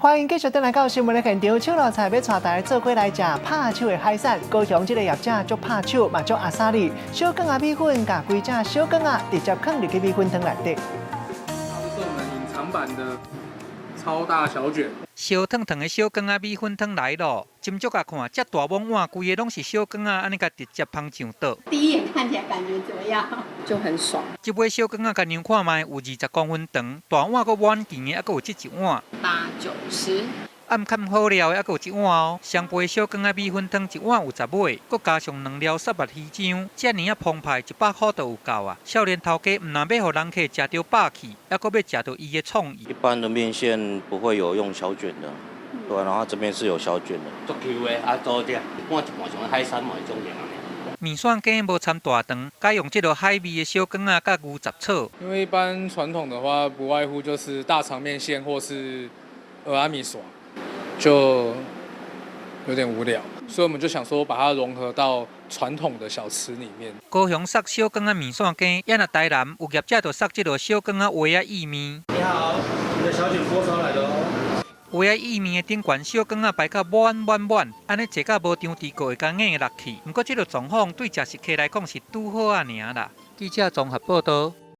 歡迎繼續轉來到新聞的現場，手路菜欲帶大家做伙來食拍手的海產。高雄這个業者足拍手，嘛足阿莎力。小卷仔米粉，共規隻小卷仔直接囥入去米粉湯內底。這是我們隱藏版的超大小卷。燒燙燙的小卷仔米粉湯來咯，斟酌共看，遮大碗碗規个攏是小卷仔，按呢共直接捧上桌。第一眼看起來感覺怎麼樣？就很爽。這尾小卷仔共量看覓，有20公分長，大碗閣滿圓的，猶閣有這一碗。八九十。按崁好料的，猶閣有這碗哦。雙倍小卷仔米粉湯一碗有10尾，閣加上兩粒虱目魚漿，遮爾仔澎湃，100箍就有夠啊！少年頭家毋但欲予人客食著飽去，猶閣欲食著伊的創意。一般的麵線不會有用小卷的，對，然後這邊是有小卷的。足 Q 的，啊，多啲，一半一半像海產嘛，種型。麵線羹無摻大腸，改用這个海味的小卷仔佮牛雜炒。因為一般傳統的話，不外乎就是大腸麵線或是蚵仔麵線，就有點無聊，所以我們就想說把它融合到傳統的小吃裡面。高雄捒小卷仔麵線羹，抑若台南有業者就捒這个小卷仔萵仔意麵。你好，你的小卷鍋燒來了哦。萵仔意麵的頂懸小卷仔排甲滿滿滿，按呢坐甲無張持閣會共硬落去。毋過這个狀況對食食客來講是拄好仔爾啦。記者綜合報道。